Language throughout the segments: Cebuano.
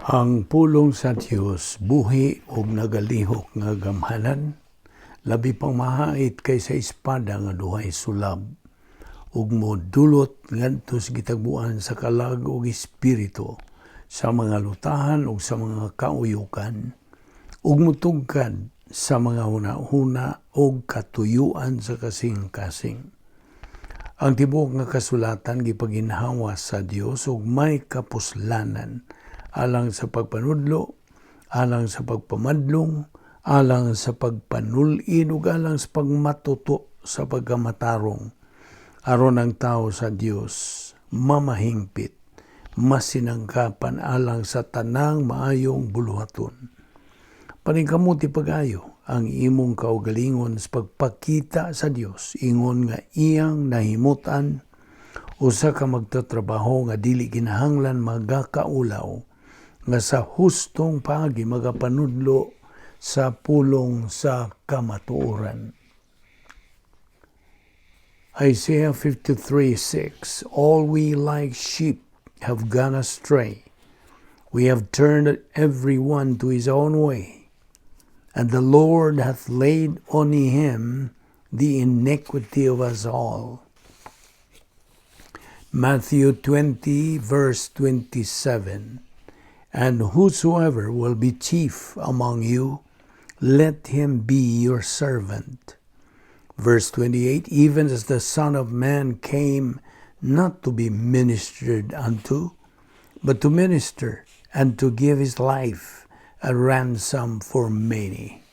Ang pulong sa Dios buhi ug nagalihok nga gamhanan, labi pang mahait kaysa espada nga duhay sulab, ug modulot ngadto sa gitagbuan sa kalag ug espiritu, sa mga lutahan ug sa mga kauyukan, ug mutugkad sa mga hunahuna ug katuyuan sa kasing-kasing. Ang tibuok nga kasulatan gipaginhawa sa Dios ug may kapuslanan alang sa pagpanudlo, alang sa pagpamadlong, alang sa pagpanul-in ug alang sa pagmatuto sa pagkamatarong, aron ang tao sa Dios mamahingpit, masinangkapan alang sa tanang maayong buluhaton. Paningkamuti pag-ayo ang imong kaugalingon sa pagpakita sa Dios ingon nga iyang nahimutan usa ka magtatrabaho nga dili kinahanglan magakaulaw, nga sa hustong paagi magapanudlo sa pulong sa kamatuoran. Isaiah 53:6. All we like sheep have gone astray. We have turned every one to his own way. And the Lord hath laid on him the iniquity of us all. Matthew 20, verse 27. And whosoever will be chief among you, let him be your servant. Verse 28. Even as the Son of Man came not to be ministered unto, but to minister and to give his life a ransom for many.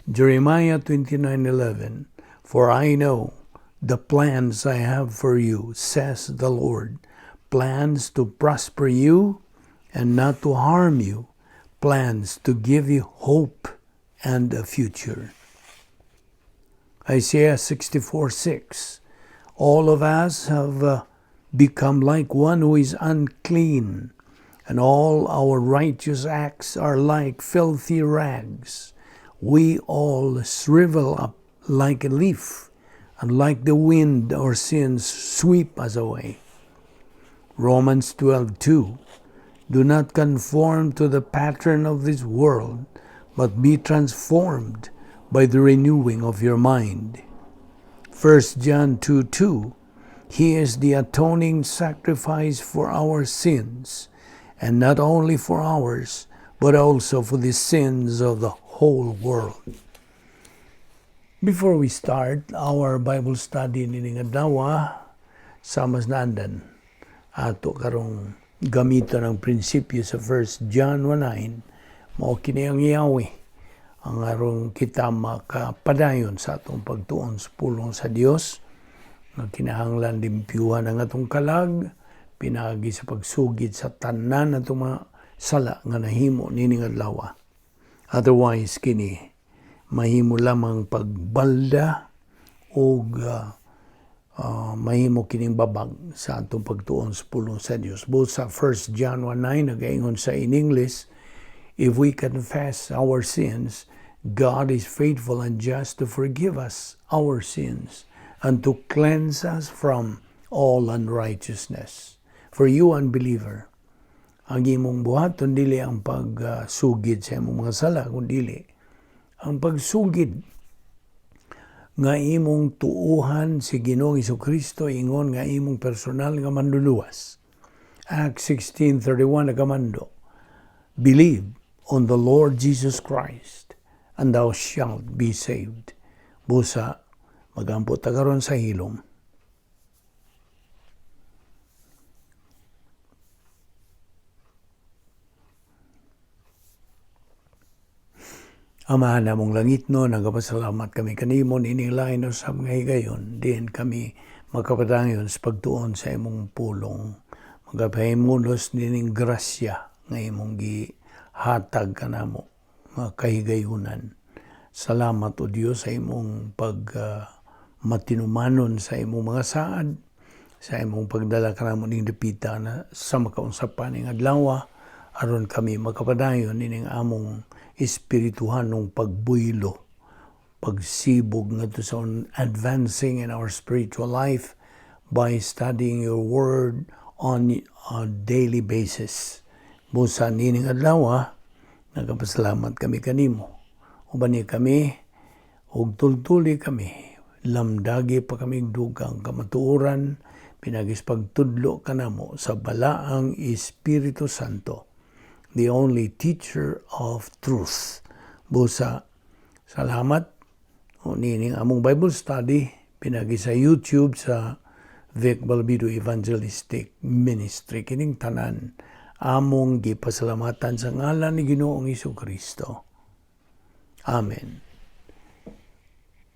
Jeremiah 29:11. For I know the plans I have for you, says the Lord, plans to prosper you and not to harm you, plans to give you hope and a future. Isaiah 64:6. All of us have become like one who is unclean, and all our righteous acts are like filthy rags. We all shrivel up like a leaf, and like the wind our sins sweep us away. Romans 12:2. Do not conform to the pattern of this world, but be transformed by the renewing of your mind. 1 John 2:2. He is the atoning sacrifice for our sins, and not only for ours, but also for the sins of the whole world. Before we start our Bible study nining adlaw, sa mas naandan, ato karong gamiton ang prinsipyo sa 1 John 1:9, mao kini ang yawi ang aron kita makapadayon sa atong pagtuon sa pulong sa Dios nga kinahanglan limpyuhan ang atong kalag pinaagi sa pagsugid sa tanan atong mga sala nga nahimo nining adlaw. Otherwise kini mahimo lamang pagbalda og mahimo kining babag sa atong pagtuon sa pulong sa Dios. Both sa 1 John 1:9, nagaingon sa in English, "If we confess our sins, God is faithful and just to forgive us our sins and to cleanse us from all unrighteousness." For you, unbeliever, ang imong buhaton dili ang pagsugid sa imong mga sala, kundi ang pagsugid nga imong tuuhan si Ginoong Kristo ingon nga imong personal nga manluluwas. Acts 16:31 nagamando, "Believe on the Lord Jesus Christ and thou shalt be saved." Busa, magampo ta karon sa hilom. Amahan namong langitno, nagapasalamat kami kanimo nining lain sa mga higayon, diin kami makapadayon sa pagtuon sa imong pulong. Magapahimulos nining grasya nga imong gihatag kanamo nga kahigayunan. Salamat, O Dios, sa imong pag matinumanon sa imong mga saad, sa imong pagdala kanamo ning dapita na sa makaunsa pa ning adlaw, aron kami makapadayon nining among espirituhanong pagbuylo, pagsibog ngadto sa advancing in our spiritual life by studying your word on a daily basis. Busa nining adlaw, nagapasalamat kami kanimo. Uban ni kami ug tultuli kami, lamdagi pa kami dugang kamatuoran pinaagi sa pagtudlo kanamo sa Balaang Espiritu Santo, the only teacher of truth. Busa, salamat o nining among Bible study pinaagi sa YouTube sa Vic Balbido Evangelistic Ministry. Kining tanan among gipasalamatan sa ngalan ni Ginoong Kristo. Amen.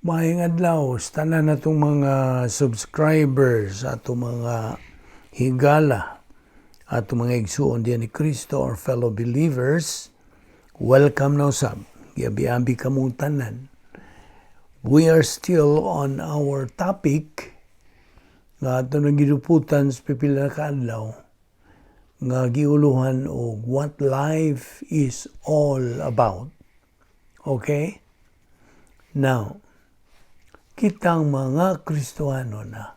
Maayong adlaw sa tanan natong mga subscribers, atong mga higala, atong mga igsuon diyan ni Kristo or fellow believers. Welcome na usab. Giabi-abi kamong tanan. We are still on our topic nga ato nang giduputan sa pipila ka adlaw nga giuluhan og "What Life is All About." Okay? Now, kitang mga Kristohano na,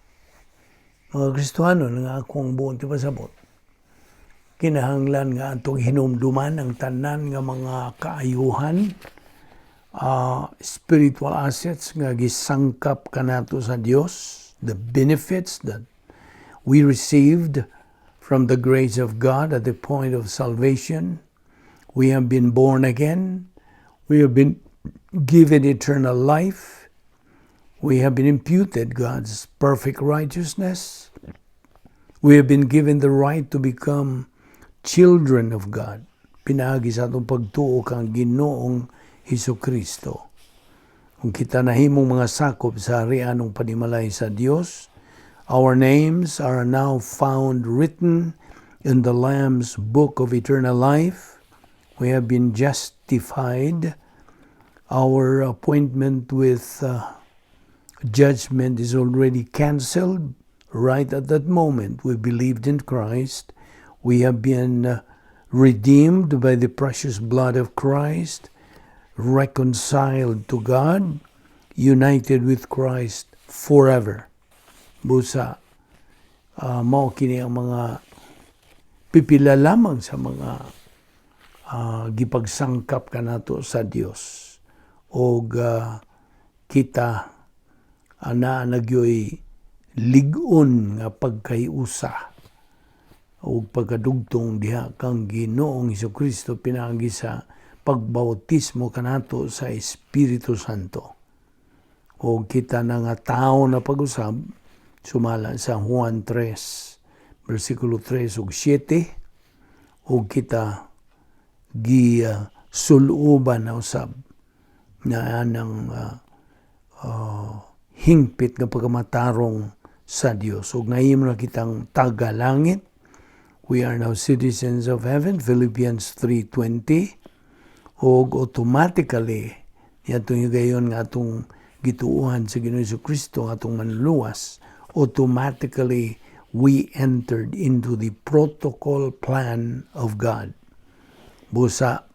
mga Kristohano nga akong buong pasabot, kinahanglan nga atong hinumduman ang tanan nga mga kaayuhan, spiritual assets nga gisangkap kanato sa Dios, the benefits that we received from the grace of God at the point of salvation. We have been born again. We have been given eternal life. We have been imputed God's perfect righteousness. We have been given the right to become children of God pinaagi sa atong pagtuo kang Ginoong Hesus Kristo. Kung kita nahimong mga sakop sa harianong panimalay sa Dios, our names are now found written in the Lamb's book of eternal life. We have been justified. Our appointment with judgment is already canceled. Right at that moment, we believed in Christ. We have been redeemed by the precious blood of Christ, reconciled to God, united with Christ forever. Busa, mao kini ang mga pipila lamang sa mga gipagsangkap kanato sa Dios og kita ana nagyoy lig-on nga pagkahiusa o pagkadugtong diha kang Ginoong Kristo pinaagi sa pagbautismo kanato sa Espiritu Santo. O kita na nga tao na pag-usab sumala sa Juan 3 versikulo 3 ug 7, ug kita gi suluban na usab na anang hingpit nga pagkamatarong sa Dios. Ug nahimo na kitang taga-langit. We are now citizens of heaven, Philippians 3:20. Ug automatically, niadtong higayon nga atong gituohan sa Ginoo Kristo nga atong manluluwas, automatically we entered into the protocol plan of God. Busa,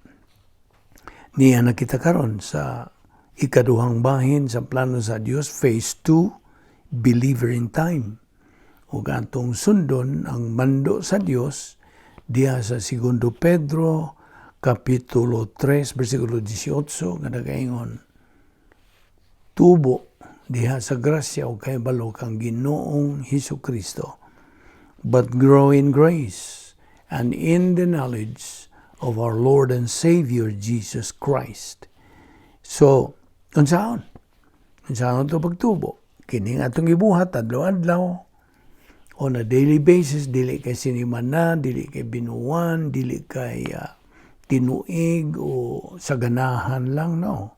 niya nakita karon sa ikaduhang bahin sa plano sa Dios, phase 2, believer in time. Ug atong sundon ang mando sa Dios diha sa Segundo Pedro kapitulo 3 bersikulo 18 nga nagaingon, "Tubo diha sa grasya o kahibalo kang Ginoong Hesus Kristo," but grow in grace and in the knowledge of our Lord and Savior Jesus Christ. So, unsaon? Unsaon to pagtubo? Kini nga atong gibuhat adlaw-adlaw on a daily basis, dili kay sinimana, dili kay binuwan, dili kay tinuig o sa ganahan lang, no.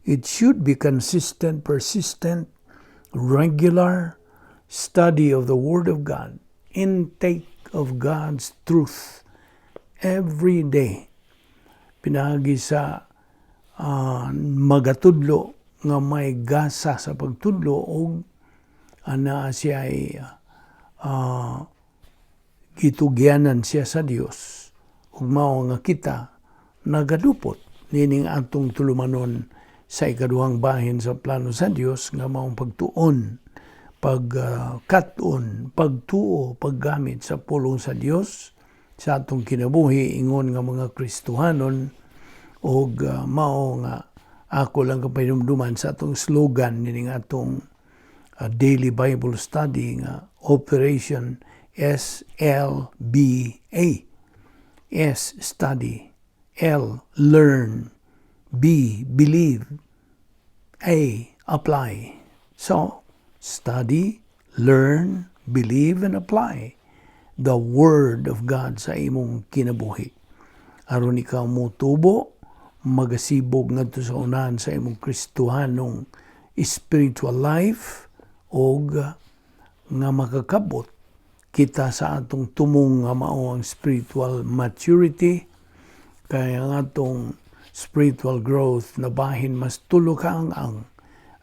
It should be consistent, persistent, regular study of the Word of God, intake of God's truth every day. Pinaagi sa magatudlo nga may gasa sa pagtudlo og ana siya ay gitugyanan siya sa Dios ug mao nga kita nagadupot nining atong tulumanon sa ikaduhang bahin sa plano sa Dios nga maong pagtuon, pagkat-on, pagtuo, paggamit sa pulong sa Dios. sa atong kinabuhi ingon nga mga Kristohanon og mao nga ako lang kapahinumduman sa atong slogan nining atong daily Bible study nga Operation SLBA. S, study. L, learn. B, believe. A, apply. So, study, learn, believe, and apply the Word of God sa imong kinabuhi. Aron ikaw motubo, magasibog ngadto sa unahan sa imong Kristohanong spiritual life og nga makakabot kita sa atong tumong nga mao ang spiritual maturity, kay ang atong spiritual growth na bahin mas tulo ka ang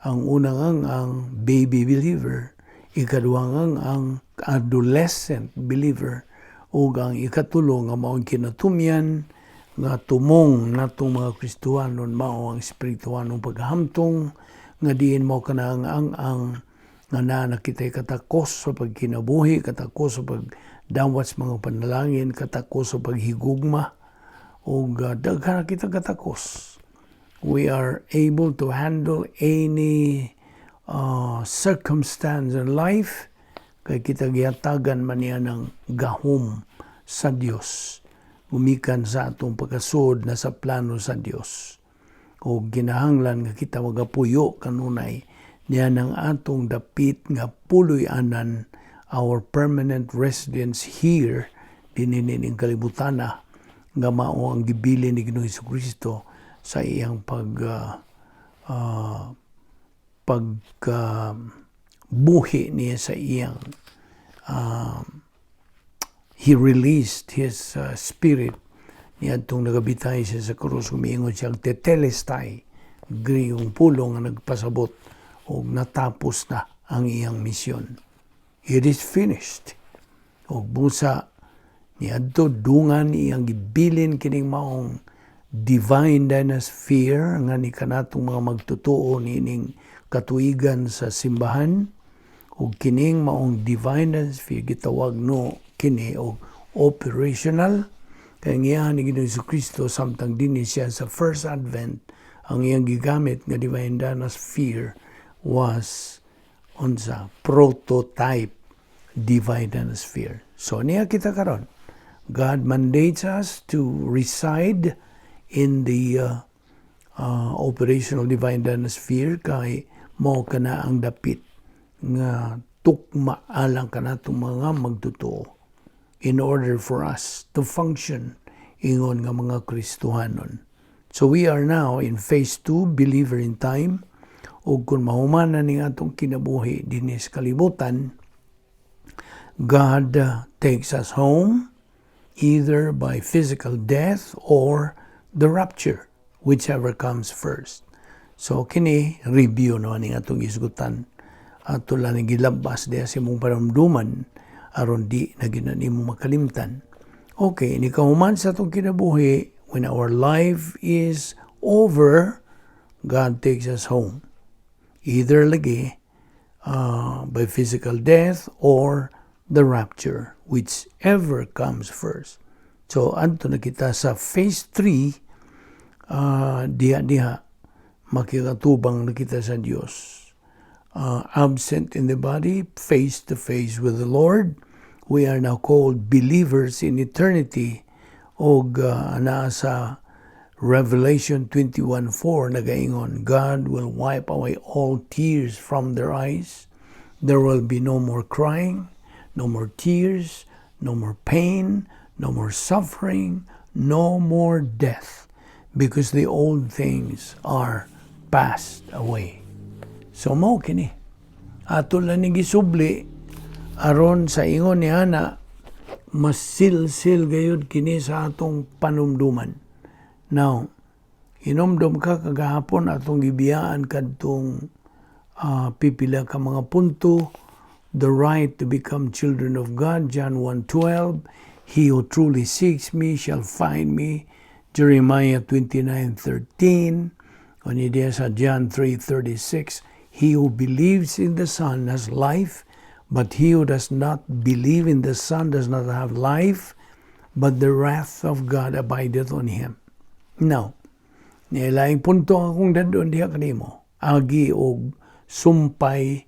ang unang ang baby believer, ikaduhang ang adolescent believer, ug ang ikatulo nga mao ang kinatumyan nga tumong natong mga Kristohanon, mao ang espirituhanong paghamtong nga diin mao kana ang nga naa na kita'y katakos sa pagkinabuhi, katakos sa pagdawat sa mga panalangin, katakos sa paghigugma, ug daghan na kita katakos. We are able to handle any circumstance in life kay kita gihatagan man niya ng gahom sa Dios gumikan sa atong pagkasud na sa plano sa Dios. O ginahanglan nga kita magapuyo kanunay niya ng atong dapit nga puloy-anan, our permanent residence here dinhi ning kalibutana, nga mao ang gibilin ni Ginoong Kristo sa iyang pag pag buhi niya sa iyang he released his spirit niadtong nagabitay siya sa krus. Umiingon siya tetelestai, Griegong pulong nga nagpasabot og natapos na ang iyang misyon. It is finished. Og busa niadto dungan iyang gibilin kining maong divine dynasphere nga ni kanatong mga magtutuo niining katuigan sa simbahan, ug kining maong divine dynasphere gitawag no kini og operational, kay ang iyahan ni Ginoong Kristo samtang dinhi siya sa first advent, ang iyang gigamit nga divine dynasphere was unsa? Prototype divine dynasphere. So niya kita karon, God mandates us to reside in the operational divine dynasphere kay mao kana ang dapit nga tukma alang kanatong mga magtotoo in order for us to function ingon nga mga Kristohanon. So we are now in phase 2, believer in time, ug kung mahuman na ning atong kinabuhi dinhi sa kalibutan, God takes us home either by physical death or the rapture, whichever comes first. So kini review no ning atong isgutan. Ato lang ni gilabas diha sa imong paramduman aron di na gyud nimo makalimtan. Okay, ni kahuman sa atong kinabuhi, when our life is over, God takes us home. Either lagi by physical death or the rapture, whichever comes first. So, adto na kita sa phase 3, diha-diha, makikatubang na kita sa Dios. Absent in the body, face to face with the Lord. We are now called believers in eternity. Og naa sa Revelation 21:4 nagaingon, God will wipe away all tears from their eyes. There will be no more crying, no more tears, no more pain, no more suffering, no more death, because the old things are passed away. So mao kini. Ato lang ni gisubli aron sa ingon ni ana masilsil gayud kini sa atong panumduman. Now, inomdom ka kagahapon atong gibiyaan kadtong pipila ka mga punto, the right to become children of God, John 1:12, "He who truly seeks me shall find me," Jeremiah 29:13, unya diya sa John 3:36, "He who believes in the Son has life, but he who does not believe in the Son does not have life." but the wrath of God abideth on him." Now, nilaing punto akong dad-on diha kanimo, agi og sumpay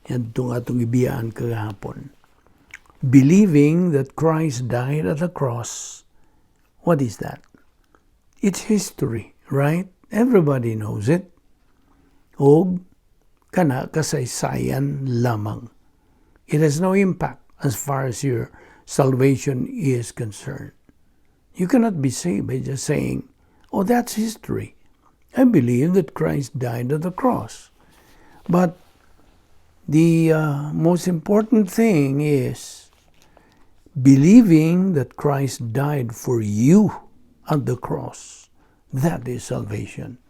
ngadtong atong ibiyaan kagahapon. Believing that Christ died at the cross, what is that? It's history, right? Everybody knows it. Og kana kasaysayan lamang. It has no impact as far as your salvation is concerned. You cannot be saved by just saying, "Oh, that's history. I believe that Christ died at the cross." But the most important thing is believing that Christ died for you at the cross. That is salvation.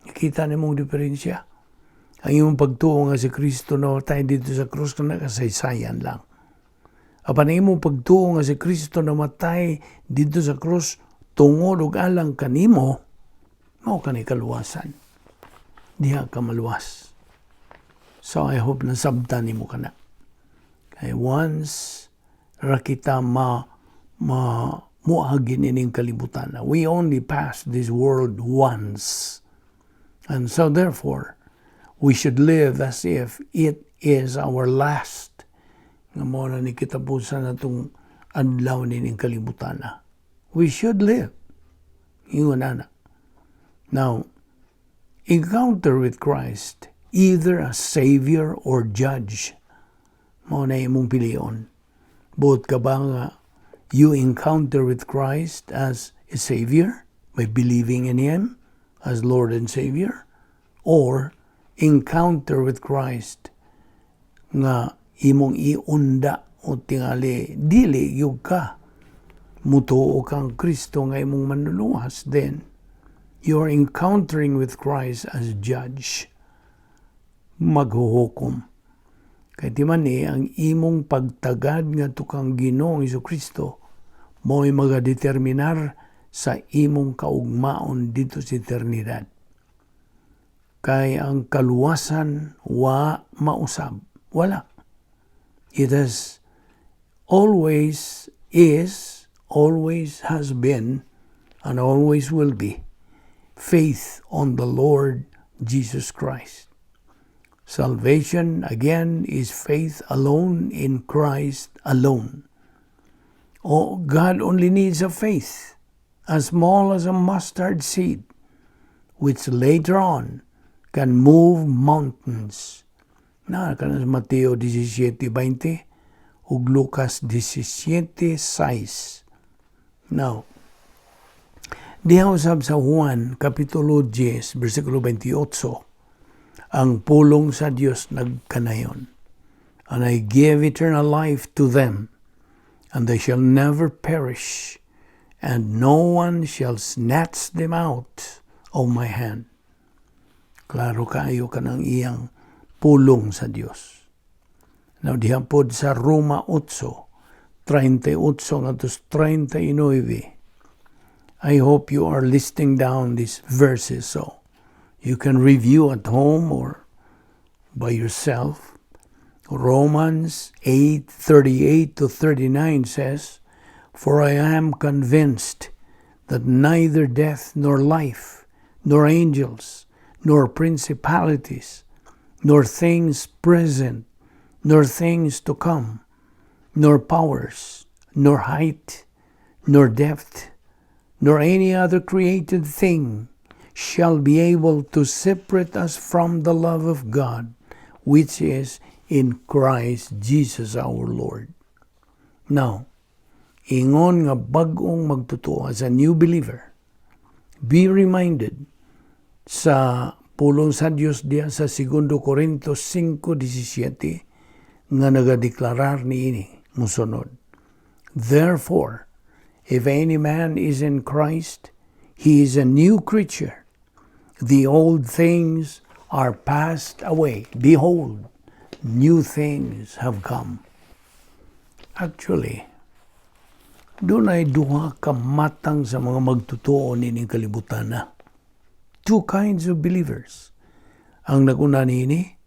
Kita nimong diferensya? Ang imong pagtuo nga si Kristo namatay didto sa krus, kana kasaysayan lang. Apan ang imong pagtuo nga si Kristo namatay didto sa krus tungod ug alang kanimo, mao kani kaluwasan. Diha ka maluwas. So I hope nasabtan nimo kana. Kay once ra kita ma muagi nining kalibutan. We only pass this world once. And so therefore, we should live as if it is our last. Nga mao na ni kitapusan natong adlaw nining kalibutan. We should live ingon ana. Now, encounter with Christ, either as Savior or Judge, mao na imong pilion. Buot ka ba nga you encounter with Christ as a Savior by believing in Him as Lord and Savior, or encounter with Christ nga imong iunda o tingali dili gyud ka mutuo kang Kristo nga imong manluluwas? Then you're encountering with Christ as Judge, maghuhukom. Kay ti man ni ang imong pagtagad ngadto kang Ginoong Kristo mo'y magadeterminar sa imong kaugmaon didto sa eternidad. Kay ang kaluwasan wa mausab. Wala. It has always is, always has been, and always will be faith on the Lord Jesus Christ. Salvation, again, is faith alone in Christ alone. Oh, God only needs a faith as small as a mustard seed, which later on can move mountains. Na kana sa Mateo 17:20 ug Lucas 17:6. Now, diha usab sa Juan Kapitulo 10, versikulo 28, ang pulong sa Dios nagkanayon. "And I give eternal life to them, and they shall never perish, and no one shall snatch them out of my hand." Klaro kaayo kanang iyang pulong sa Dios. Now, diha pod sa Roma 8, 38 ngadto 39. I hope you are listing down these verses so you can review at home or by yourself. Romans 8:38 to 39 says, "For I am convinced that neither death nor life, nor angels, nor principalities, nor things present, nor things to come, nor powers, nor height, nor depth, nor any other created thing shall be able to separate us from the love of God, which is in Christ Jesus our Lord." Now, ingon nga bag-ong magtotoo, as a new believer, be reminded sa pulong sa Dios diya sa 2 Corintios 5:17 nga nagadeklarar niini musunod. "Therefore, if any man is in Christ, he is a new creature. The old things are passed away. Behold, new things have come." Actually, dunay duha ka matang sa mga magtotoo nining kalibutan na. Two kinds of believers. Ang naguna niini,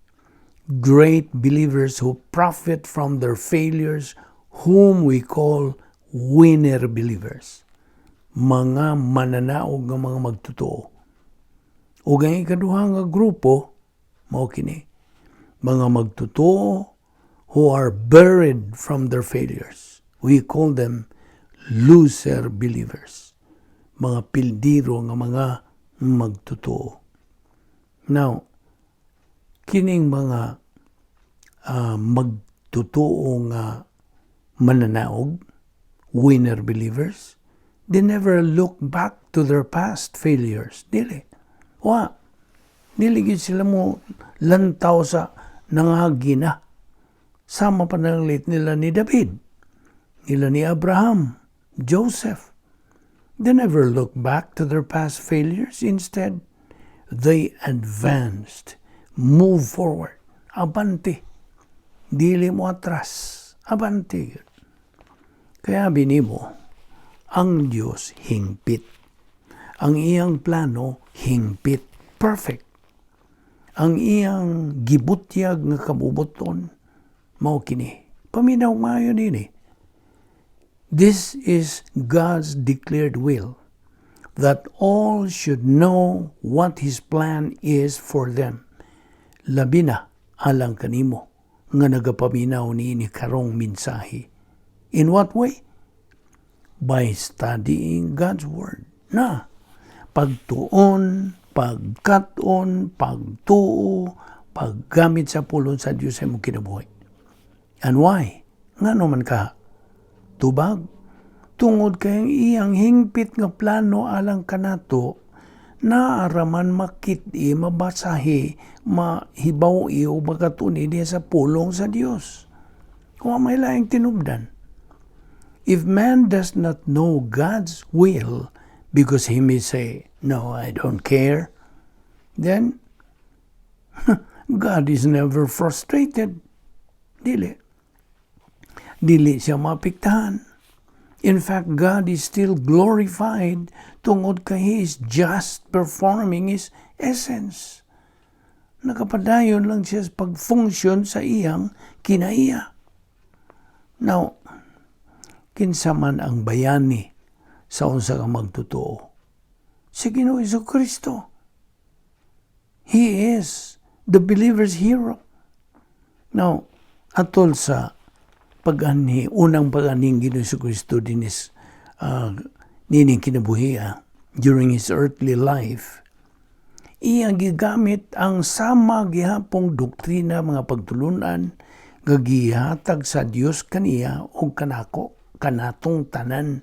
great believers who profit from their failures, whom we call winner believers. Mga mananaog nga mga magtotoo. Ug ang ikaduha nga grupo mao kini, mga magtotoo who are buried from their failures. We call them loser believers. Mga pildiro nga mga magtotoo. Now, kining mga magtotoo nga mananaog, winner believers, they never look back to their past failures. Dili. Wa. Dili gyud sila mo lantaw sa nangagi na. Sama pananglit nila ni David, nila ni Abraham, Joseph. They never look back to their past failures. Instead, they advanced, move forward. Abante. Dili mo atras. Abante. Kaya binimo, ang Diyos hingpit. Ang iyang plano hingpit. Perfect. Ang iyang gibutyag nga kabubuton mao kini. Paminaw maayo nini. This is God's declared will, that all should know what His plan is for them. Labi na alang kanimo nga nagapaminaw niini karong mensahe. In what way? By studying God's Word. Na, pagtuon, pagkat-on, pagtuo, paggamit sa pulong sa Diyos sa imong kinabuhi. And why? Ngano man ka? Tubag, tungod kay ang iyang hingpit nga plano alang kanato, naaraman makit-i, mabasahi, mahibaw-i o makatuni diya sa pulong sa Dios. Kung may laing tinubdan. If man does not know God's will, because he may say, "No, I don't care," then God is never frustrated. Dili. Dili siya maapektahan. In fact, God is still glorified tungod kay He is just performing His essence. Nakapadayon lang siya sa pag-function sa iyang kinaiya. Now, kinsa man ang bayani sa unsa ka magtotoo? Si Ginoo Kristo. He is the believer's hero. Now, atol sa pag-anhi, unang pag-anhing Ginoo Kristo dinis nining kinabuhi, during his earthly life, iyang gigamit ang sama gihapong doktrina, mga pagtulunan nga gihatag sa Dios kaniya ug kanako, kanatong tanan.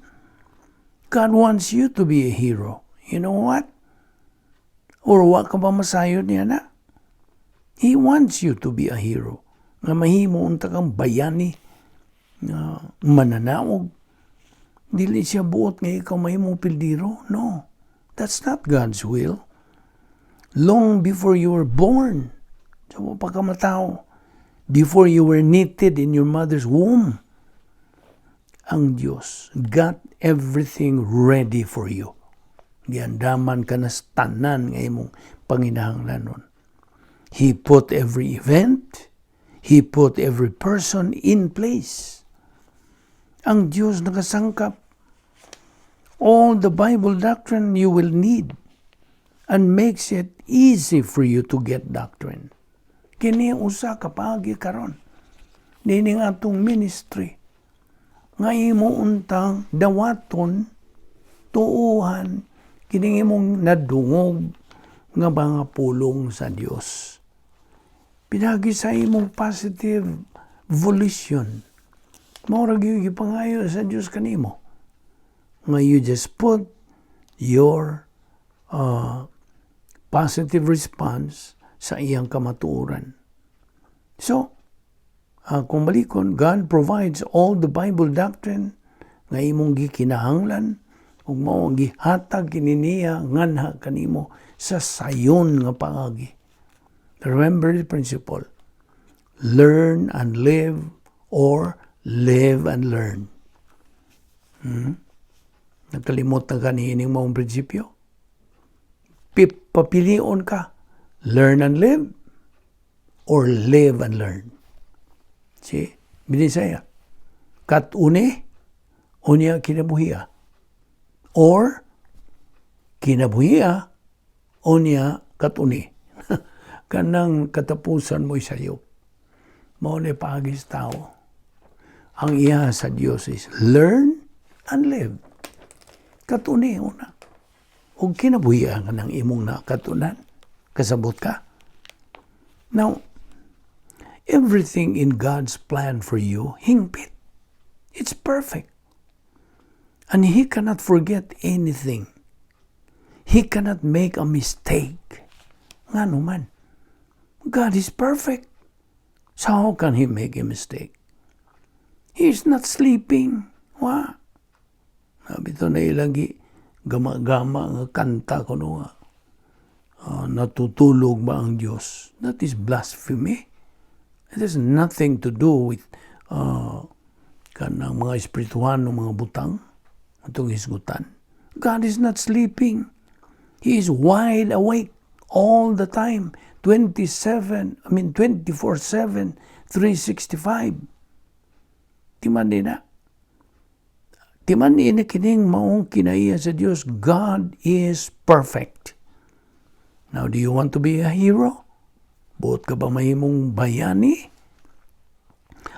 God wants you to be a hero. You know what? Or wa ka ba masayod niya na? He wants you to be a hero. Nga mahimo unta kang bayani nga mananaog. Dili siya buot nga ikaw mahimong pildiro. No. That's not God's will. Long before you were born, sa mo pagkamatao, before you were knitted in your mother's womb, ang Diyos got everything ready for you. Giandaman ka na sa tanan nga imong panginahanglanon. He put every event, He put every person in place. Ang Diyos nakasangkap all the Bible doctrine you will need and makes it easy for you to get doctrine. Kini usa ka paagi karon nining atong ministry nga imo untang dawaton, tuuhan kining imong nadungog nga mga pulong sa Dios. Pinagi sa imong positive volition. Mao ra gyud gipangayo sa Dios kanimo. Nga you just put your positive response sa iyang kamatuoran. So, kung balikon, God provides all the Bible doctrine nga imong gikinahanglan ug mao ang gihatag kini niya nganha kanimo sa sayon nga paagi. Remember the principle. Learn and live or live and learn. Nakalimot na ka niining maong prinsipyo? Papilion ka. Learn and live or live and learn. See? Binisaya. Kat-uni, Unya kinabuhia. Or kinabuhia, unya katuni. Kanang katapusan mo sayop. Mao ni paagi sa tao. Ang iya sa Dios is learn and live. Katuni una. Ug kinabuhia ka ng imong nakatunan. Kasabot ka. Now, everything in God's plan for you, hingpit. It's perfect. And He cannot forget anything. He cannot make a mistake. Ngano man? God is perfect. So how can He make a mistake? He is not sleeping. Wa. Sabi to na ilang gama-gama nga kanta kuno nga. Natutulog ba ang Diyos? That is blasphemy. It has nothing to do with kanang mga espirituhan ng mga butang atong hisgutan. God is not sleeping. He is wide awake all the time. 27, I mean 24/7, 365. Timan din na. Timan ni kining maong kinaiya sa Dios. God is perfect. Now, do you want to be a hero? Buot ka ba mahimong bayani?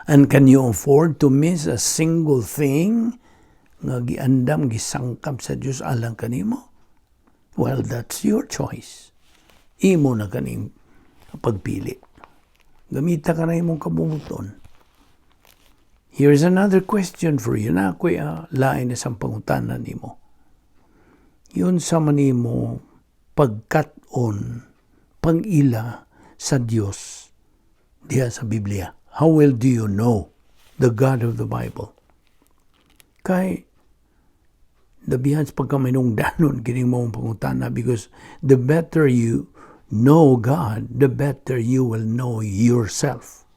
And can you afford to miss a single thing nga giandam, gisangkap sa Dios alang kanimo? Well, that's your choice. Imo na kaning pagpili. Gamita ka na imong kabumuton. Here's another question for you na ako'y lain na sa pangutana nimo. Unsa man nimo pagkat-on, pag-ila sa Dios diha sa Biblia? How well do you know the God of the Bible? Kay labihan sa pagkaminungdanon kining maong pangutana, because the better you know God, the better you will know yourself.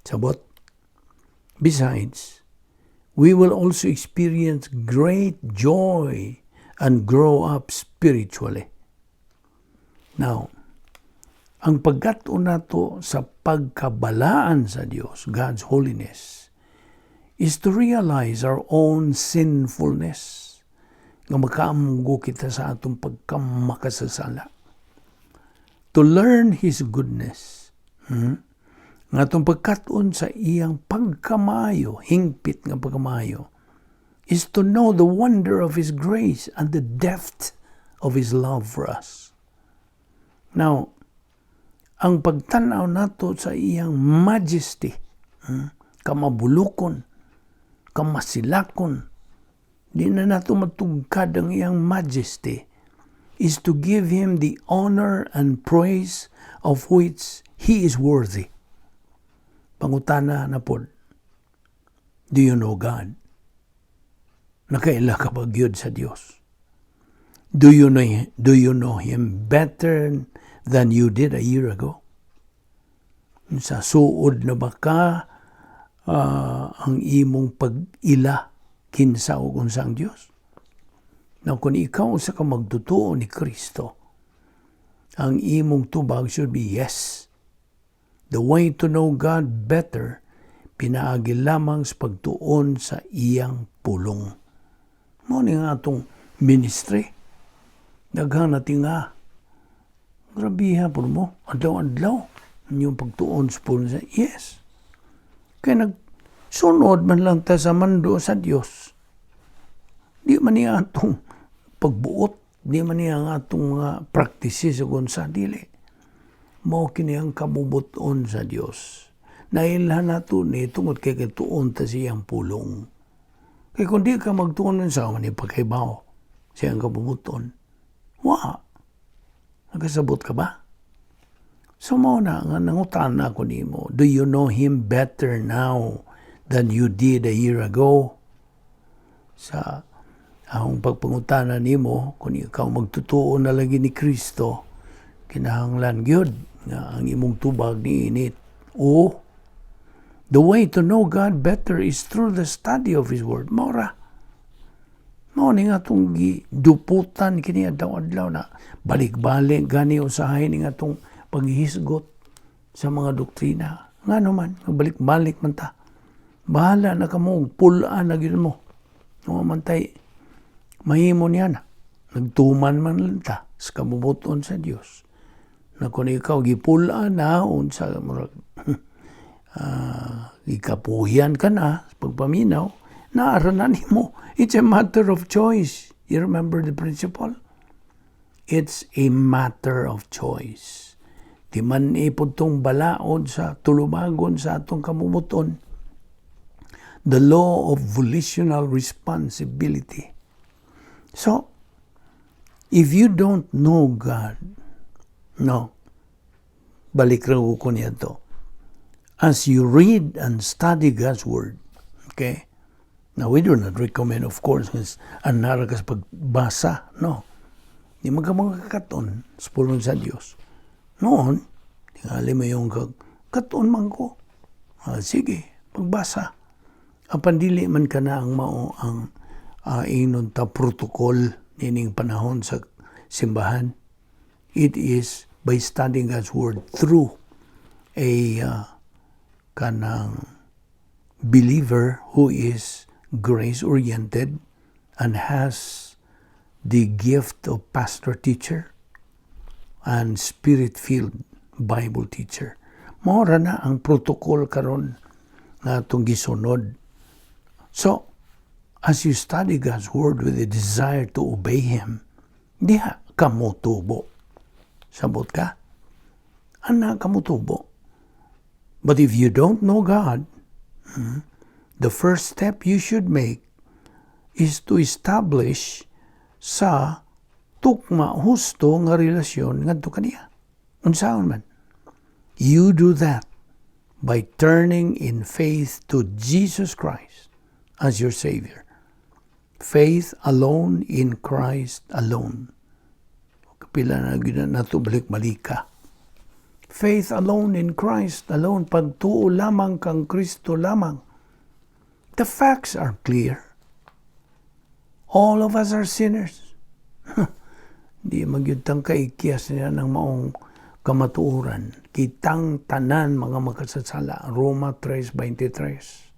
Sabot? Besides, we will also experience great joy and grow up spiritually. Now, ang pagkat-on nato sa pagkabalaan sa Dios, God's holiness, is to realize our own sinfulness, nga makaamgo kita sa atong pagkamakasasala. To learn His goodness. Nga atong pagkat-on sa iyang pagkamayo, hingpit nga pagkamayo, is to know the wonder of His grace and the depth of His love for us. Now, ang pagtanaw nato sa iyang majesty, kamabulukon, kamasilakon, di na nato matugkad ang iyang majesty, is to give Him the honor and praise of which He is worthy. Pangutana na pod, do you know God? Nakaila ka ba gyud sa Dios? Do you know Him better than you did a year ago? Sa suod na ba ka ang imong pag-ila kinsa o unsa ang Dios? Now, kung ikaw usa ka magtutuo ni Kristo, ang imong tubag should be yes. The way to know God better, pinaagi lamang sa pagtuon sa iyang pulong. Mao ni nga atong ministry. Daghan na tinga. Grabiha po mo. Adlaw-adlaw. Inyong pagtuon sa pulong sa. Yes. Kaya nagsunod man lang ta sa mando sa Dios. Di man niya atong pagbuot, di man niya ang atong mga practices kung sa dili. Mao kini ang kabubuton sa Dios. Nailhan nato ni tungod kay katuon ta siyang pulong. Kay kung di ka magtuon sa man ni pagkaibaw siyang kabubuton. Wa. Nagkasabot ka ba? So mao na nga nangutana ko nimo, do you know Him better now than you did a year ago? Sa akong pagpangutana nimo, kung ikaw magtutuo na lagi ni Kristo, kinahanglan gyud nga ang imong tubag ni init. O the way to know God better is through the study of His Word. Mao ra. Mao ni nga atong giduputan kini adlaw-adlaw na balik-balik gani usahay ni nga atong paghisgot sa mga doktrina. Ngano man, balik-balik man ta. Bahala na kamo, pul-an na gyud mo. Wa man tay mahimo niya na. Nagtuman man lang ta sa kabubut-on sa Dios. Na kung ikaw gipul-an na unsa murag ikapuhian ka na sa pagpaminaw, naara na nimo. It's a matter of choice. You remember the principle? It's a matter of choice. Di man ipod tong balaod sa tulumagon sa atong kabubut-on. The law of volitional responsibility. So, if you don't know God, no, balik ra ko niya to. As you read and study God's Word, okay? Now, we do not recommend, of course, is anara ka sa pagbasa, no. Di man ka mga katon sa pulong sa Dios. Noon, tingali mo yung katon man ko. Ah, sige, pagbasa. Apan dili man ka na ang mao ang ingnon ta protocol nining panahon sa simbahan. It is by studying God's Word through a kanang believer who is grace-oriented and has the gift of pastor teacher and spirit-filled Bible teacher. Mao ra na ang protocol karon nga atong gisunod. So, as you study God's Word with a desire to obey Him, diha ka motubo. Sabot ka? Ana ka motubo. But if you don't know God, the first step you should make is to establish sa tukma husto nga relasyon ngadto kaniya. Unsaon man? You do that by turning in faith to Jesus Christ as your Savior. Faith alone in Christ alone. Kapila na gyud nato balik malika. Faith alone in Christ alone. Pagtuo lamang kang Kristo lamang. The facts are clear. All of us are sinners. Di magyud tang kaikyas niya ng maong kamatuoran. Kitang tanan mga makasasala. Roma 3:23.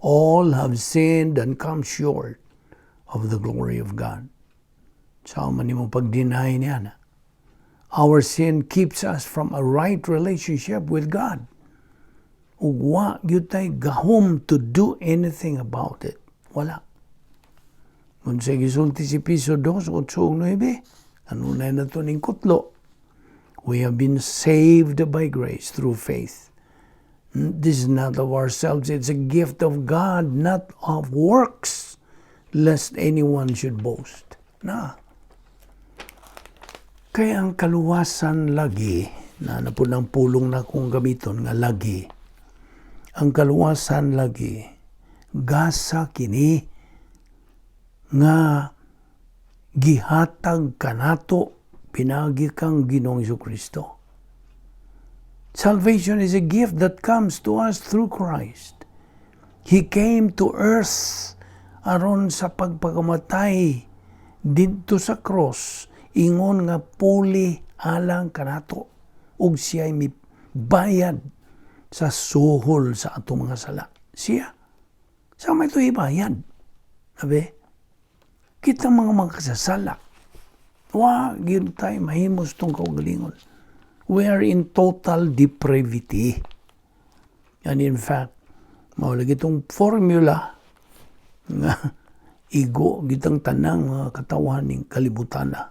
All have sinned and come short of the glory of God. Sa man nimo pag-deny niya na. Our sin keeps us from a right relationship with God. Ug wa gyud tay gahom to do anything about it. Wala. Kung sa gisulti si Efeso 2, 8 9, kanunay na to ning kutlo. We have been saved by grace through faith. This is not of ourselves, it's a gift of God, not of works, lest anyone should boast. Na. Kaya ang kaluwasan lagi, na na po ng pulong na kong gamiton nga lagi, ang kaluwasan lagi, gasa kini nga gihatag kanato pinagi kang Ginoong Kristo. Salvation is a gift that comes to us through Christ. He came to earth aron sa pagpakamatay didto sa cross, ingon nga puli alang kanato ug siya'y mibayad sa suhol sa atong mga sala. Siya. Sa may ito ibayad. Abe, kita mga makasasala. Wa gyud tayo mahimos tong kaugalingon. We are in total depravity. And in fact, mao lagi itong formula nga igo gitang tanang mga katawan ning kalibutan na.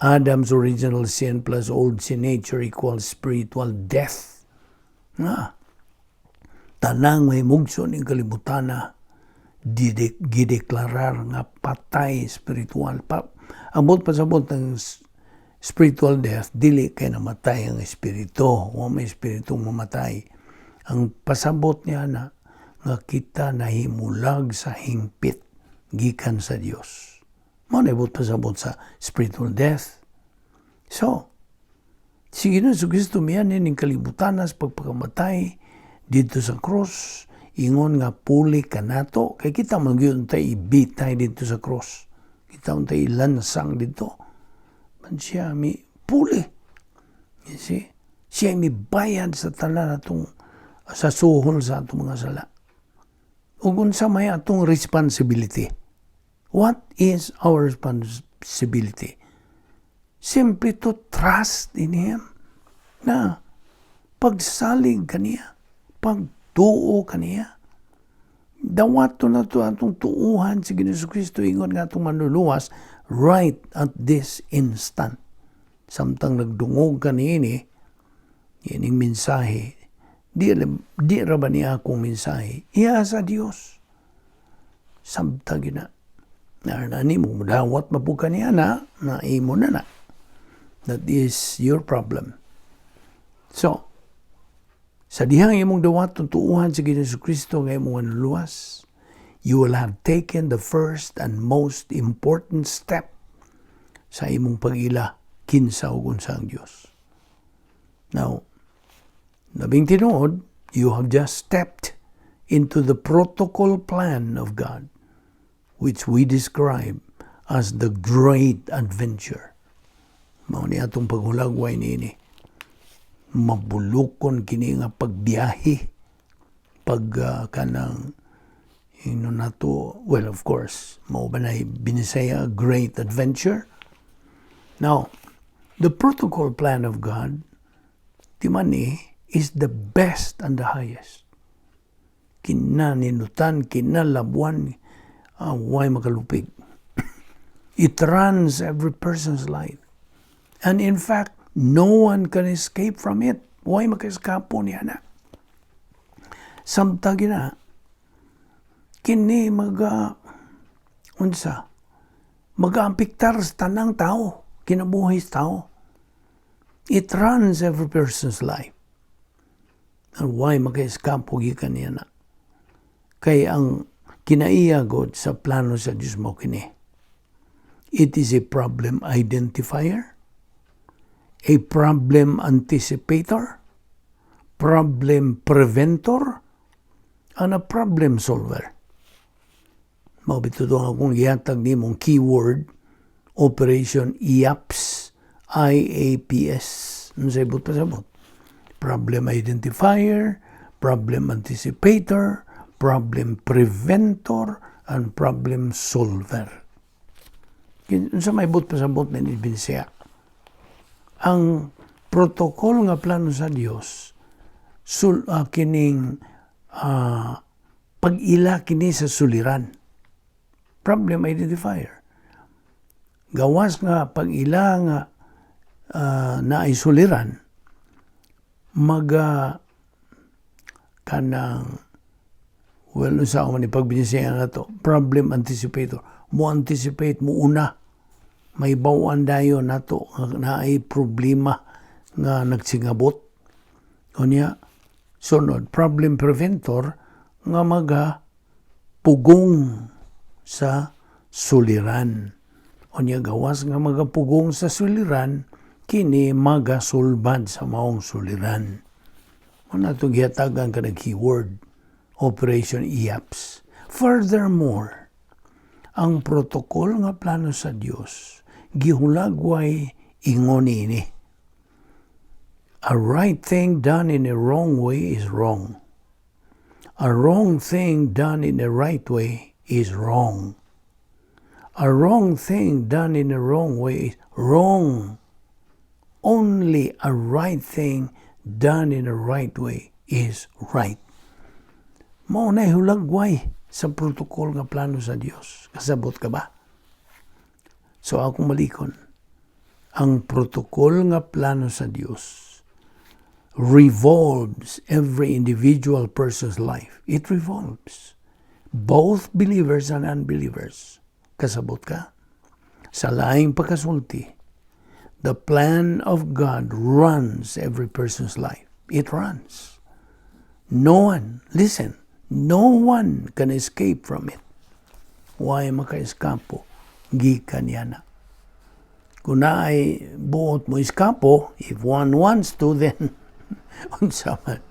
Adam's original sin plus old sin nature equals spiritual death. Nga, tanang may mugso ning kalibutan na gideklarar nga patay spiritual. Pa, ambot pasabot ng spiritual death, dili kay namatay ang espiritu. Wa may espiritu mamatay. Ang pasabot niya na nga kita nahimulag sa hingpit gikan sa Dios. Mao na ibot pasabot sa spiritual death. So, si Ginoong Kristo miyan ning kalibutan sa pagpakamatay dito sa cross, ingon nga puli kanato kay kita man gyud tay ibitay dito sa cross. Kita man tay ilansang dito. Man siya mi puli. You see? Siya mi bayad sa tanan atong sa suhol sa atong mga sala. Ug unsa may atong responsibility? What is our responsibility? Simply to trust in Him. Na pagsalig kaniya, pagtuo kaniya. Dawato nato atong tuuhan si Ginoong Kristo ingon nga atong manluluwas right at this instant. Samtang nagdungog ka niini, ining mensahe, di ra ba niya akong mensahe? Iya sa Dios. Samtang gina. Na nimo mudawat man ka niya na, na imo na na. That is your problem. So, sa dihang imong dawat tuuhan sa Ginoong Kristo nga imong manluluwas, you will have taken the first and most important step sa imong pag-ila kinsa ug unsa ang Dios. Now, labing tinuod, you have just stepped into the protocol plan of God, which we describe as the great adventure. Mao ni atong paghulagway niini. Mabulukon kini nga pagbiyahe pag kanang ino nato. Well, of course, mao ba na Binisaya, great adventure? Now, the protocol plan of God timani is the best and the highest. Kinaninutan, kinalabuan, way makalupig. It runs every person's life and in fact, no one can escape from it. Way makaeskapo niya na. Samtang gina, kini maga, unsa, mag-aapektar sa tanang tao, kinabuhi sa tao. It runs every person's life. And way makaeskapo gikan niya na? Kay ang kinaiya god sa plano sa Diyos mo kini. It is a problem identifier, a problem anticipator, problem preventor, and a problem solver. Mao bitaw ang akong gihatag nimong keyword, Operation IAPS, IAPS. Ano sa ibot pasabot? Problem identifier, problem anticipator, problem preventor, and problem solver. Unsa may buot pasabot na ni Binisaya? Ang protocol nga plano sa Dios sul kining pag-ila kini sa suliran. Problem identifier. Gawas nga pag-ila nga naay suliran, maga kanang, well, unsa man ni pagbinisaya na to, problem anticipator, mo anticipate, mo una, may bawaan dayon nato nga naay problema nga nagsingabot. Unya sunod, problem preventor nga maga pugong sa suliran. Unya gawas nga magapugong sa suliran, kini magasulbad sa maong suliran. Mao na itong gihatagan ka ng keyword, Operation IAPS. Furthermore, ang protocol nga plano sa Dios gihulagway ingon ini. A right thing done in a wrong way is wrong. A wrong thing done in a right way is wrong. A wrong thing done in a wrong way is wrong. Only a right thing done in a right way is right. Mao na hulagway sa protocol nga plano sa Dios. Kasabot ka ba? So akong malikon, ang protocol nga plano sa Dios revolves every individual person's life. It revolves both believers and unbelievers. Kasabot ka? Sa laing pagkasulti, the plan of God runs every person's life. It runs. No one, listen, no one can escape from it. Way makaeskapo gikan niya na. Kung naay buot mo eskapo, if one wants to, then unsa man,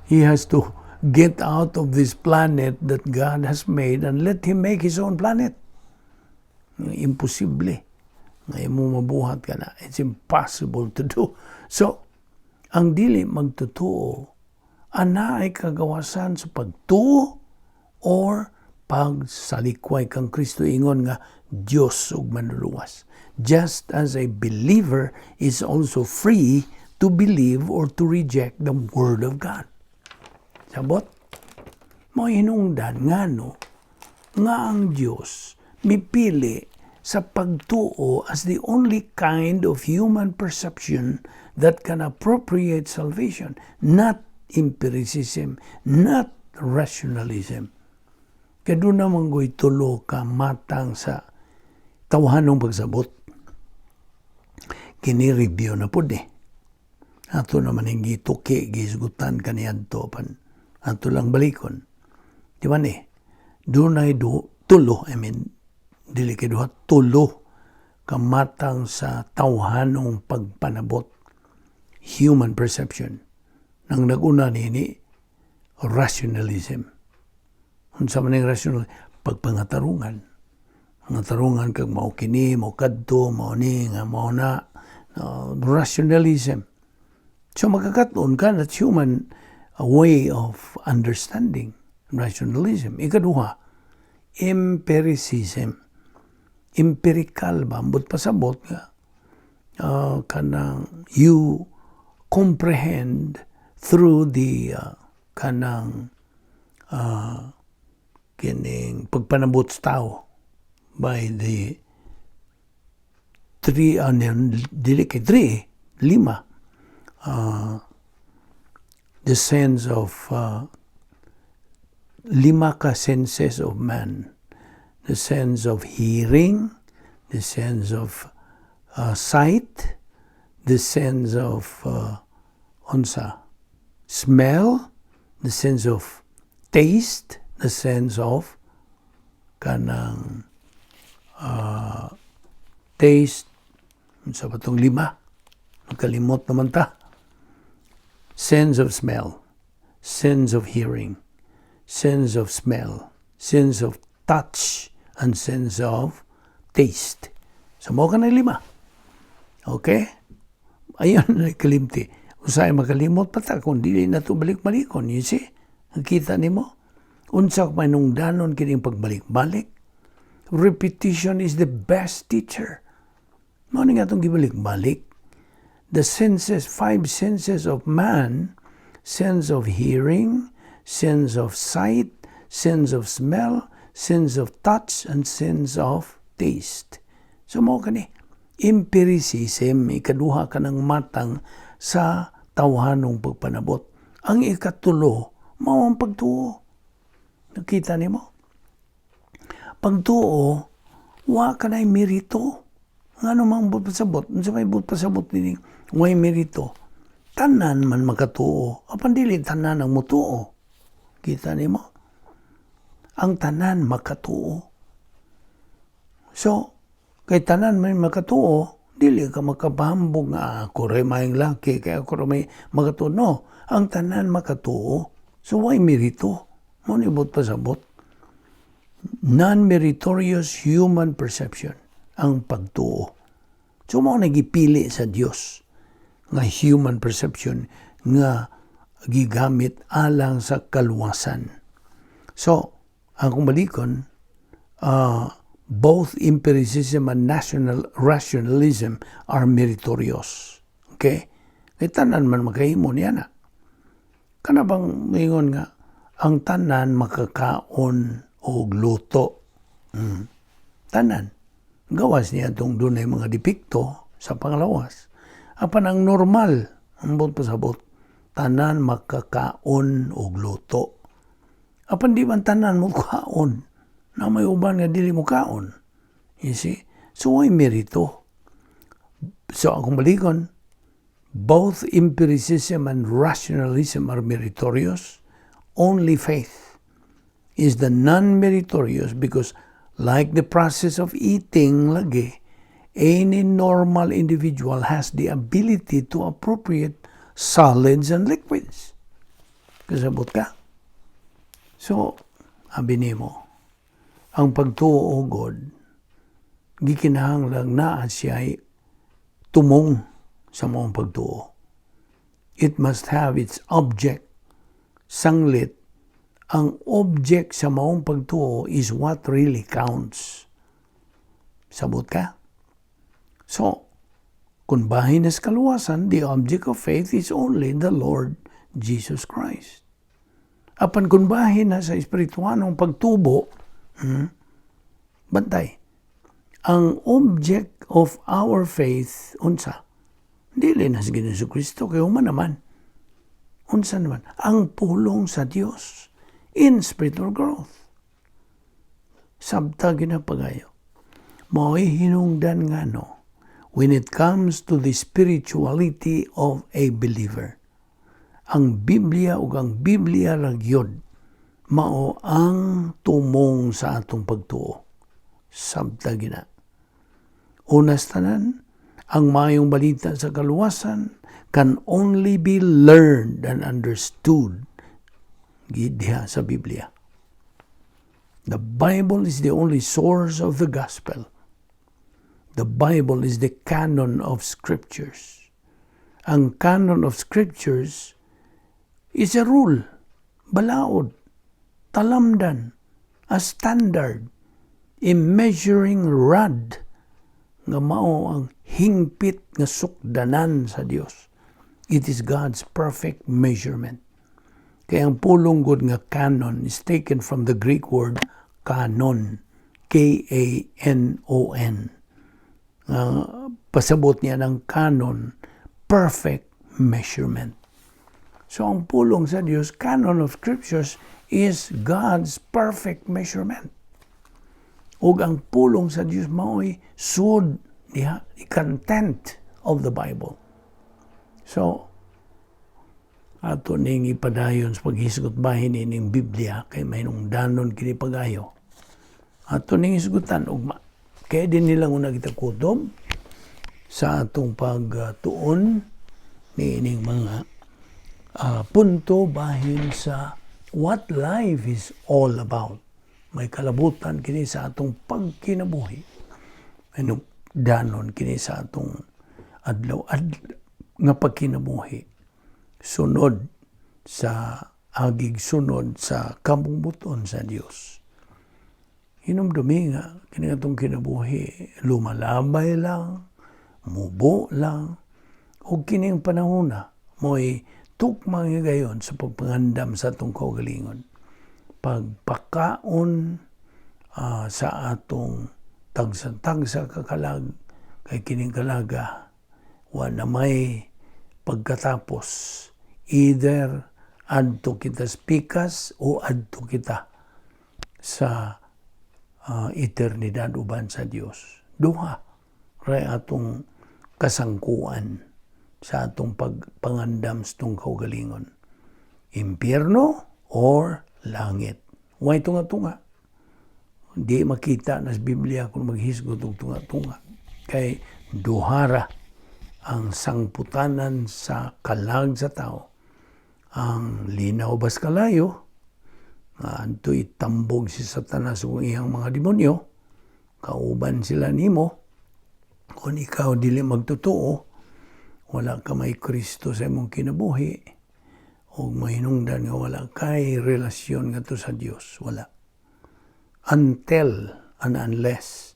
he has to get out of this planet that God has made and let him make his own planet. Imposible. Nga mo mabuhat ka na. It's impossible to do. So, ang dili magtotoo, ana ay kagawasan sa pagtuo o or pagsalikway kang Kristo ingon nga Dios ug Manluluwas. Just as a believer is also free to believe or to reject the Word of God. Sabot? Mao hinungdan ngano nga ang Dios mipili sa pagtuo as the only kind of human perception that can appropriate salvation, not empiricism, not rationalism. Kay duna man go'y tulo ka matang sa tawhanong pagsabot. Kini review na pud eh. Ato naman yung gituki, gisgutan kaniadto pan. Ato lang balikon. Di ba ni? Dunay tulo, I mean, dili kay duha, tulo kamatang sa tawhanong pagpanabot, human perception. Nang naguna nini, rationalism. Unsa man ning rational? Pagpangatarungan. Pangatarungan kag mao kini, mao kadto, mao ni nga mao na, rationalism. So makakaton ka, that's human way of understanding, rationalism. Ikaduha, empiricism. Empirical ba? Ambot pasabot nga kanang you comprehend through the kanang kining pagpanabot sa tao by the three, dili kay three, lima, the sense of lima ka senses of man: the sense of hearing, the sense of sight, the sense of unsa, smell, the sense of taste, the sense of kanang taste. Unsa ba tong lima? Nakalimot naman ta. Sense of smell, sense of hearing, sense of smell, sense of touch, and sense of taste. So mao ka na lima. Okay? Ayun, kalimti. Usahay makalimot pa ta kung dili na to balik-balikon. You see? Nakita nimo? Unsa manungdanon kining pagbalik-balik? Repetition is the best teacher. Mao ni nga atong gibalik-balik. The senses, five senses of man: sense of hearing, sense of sight, sense of smell, sense of touch, and sense of taste. So mao kani empiricism, ikaduha ka ng matang sa tawhanong pagpanabot. Ang ikatulo, mao ang pagtuo. Nakita nimo? Pagtuo, wa ka na'y merito. Ngano mang buot pasabot? Unsa may buot pasabot nining way merito? Tanan man makatuo. Apan dili tanan ang mutuo. Kita nimo? Ang tanan makatuo. So, kay tanan may makatuo, dili ka makapahambog nga ako ray maayong laki, kay ako ray may makatuo. No, ang tanan makatuo. So, way merito? Mao ni buot pasabot. Non-meritorious human perception ang pagtuo. So, mao na gipili sa Dios nga human perception nga gigamit alang sa kaluwasan. So, ang kung balikon, both empiricism and national rationalism are meritorious. Okay? Kay tanan man makahimo niya na. Kana bang moingon nga ang tanan makakaon og luto? Tanan. Gawas niya itong dunay mga depekto sa panglawas. Apan ang normal, ambot pasabot, tanan makakaon og luto. Apan di man tanan mo kaon? Na may uban nga dili mo kaon. You see? So, way merito? So, akong balikon, both empiricism and rationalism are meritorious. Only faith is the non-meritorious because, like the process of eating lagi, any normal individual has the ability to appropriate solids and liquids. Kasabot ka? So, abi nimo, ang pagtuo God, gikinahanglang naa siya tumong sa maong pagtuo. It must have its object, sanglit, Ang object sa maong pagtuo is what really counts. Sabot ka? So, kung bahin sa kaluwasan, the object of faith is only the Lord Jesus Christ. Apan kung bahin na sa espirituanong pagtubo, bantay, ang object of our faith, unsa? Dili na sa Ginoong Kristo, kay human naman. Unsa naman? Ang pulong sa Dios in spiritual growth. Sabta ginapagayo. Mao'y hinungdan nga no, when it comes to the spirituality of a believer, ang Biblia ug ang Biblia ra gyud mao ang tumong sa atong pagtuo. Sabta gina. Unas tanan, ang maayong balita sa kaluwasan can only be learned and understood diha sa Biblia. The Bible is the only source of the gospel. The Bible is the canon of scriptures. Ang canon of scriptures is a rule, balaod, talamdan, a standard, a measuring rod nga mao ang hingpit nga sukdanan sa Dios. It is God's perfect measurement. Kaya ang pulong gud nga canon is taken from the Greek word kanon, kanon. Pasabot niya ng canon, perfect measurement. So ang pulong sa Dios, canon of scriptures, is God's perfect measurement. Ug ang pulong sa Dios mao'y sud diha, the content of the Bible. So, ato ning ipadayon sa paghisgot bahin ining Biblia kay mahinungdanon kini pagayo. Ato ning hisgutan ugma. Kaya din nilang una kita kutob sa atong pagtuon ni ining mga punto bahin sa what life is all about. May kalabutan kini sa atong pagkinabuhi. Danon kini sa atong adlaw adlaw nga pagkinabuhi. Sunod sa agig, sunod sa kabubut-on sa Dios. Hinumdumi nga kini atong kinabuhi lumalabay lang, mubo lang, ug kining panahona mo'y tukmang higayon sa pagpangandam sa atong kaugalingon. Pagpakaon sa atong tagsa-tagsa kakalag kay kining kalaga wa na may pagkatapos, either adto kita sa pikas o adto kita sa eternidad uban sa Dios. Duha ray atong kasangkuan sa atong pagpangandam sa atong kaugalingon. Impyerno or langit. Way tunga-tunga. Di makita na sa Biblia kung maghisgot og tunga-tunga. Kay duhara ang sangputanan sa kalag sa tao. Ang linaw bas kalayo, nga adto'y tambog si Satanas ug iyang mga demonyo, kauban sila nimo. Kung ikaw dili magtotoo, wala ka may Kristo sa imong kinabuhi, o mahinungdan nga wala kay relasyon ngadto sa Dios, wala. Until and unless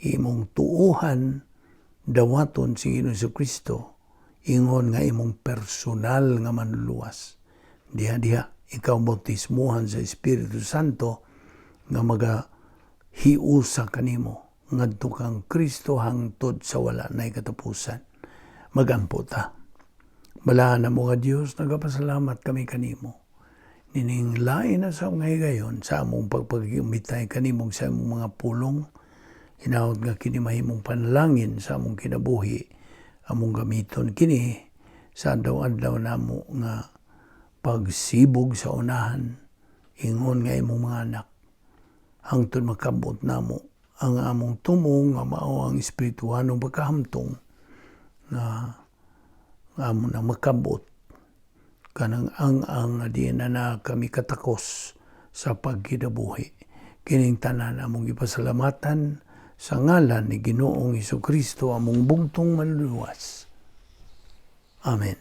imong tuuhan dawaton si Ginoong Kristo ingon nga imong personal nga manluluwas. Diha diha ikaw bautismuhan sa Espiritu Santo nga maga hiusa kanimo ngadto kang Kristo hangtod sa wala nay katapusan. Magampo ta. Balaan na mo nga Dios, nagapasalamat kami kanimo. Nining lain na sa mga higayon sa among pagpagiumitay kanimong sa among mga pulong, hinaot nga kini mahimong panalangin sa among kinabuhi, among gamiton kini sa adlaw-adlaw namo nga pagsibog sa unahan, ingon nga imong mga anak, hangtod makabot namo ang among tumong nga mao ang espirituhanong pagkahamtong nga amo na makabot kanang ang-ang nga di na kami katakos sa pagkinabuhi. Kining tanan among ipasalamatan sa ngalan ni Ginoong Kristo, among bugtong manluluwas. Amen.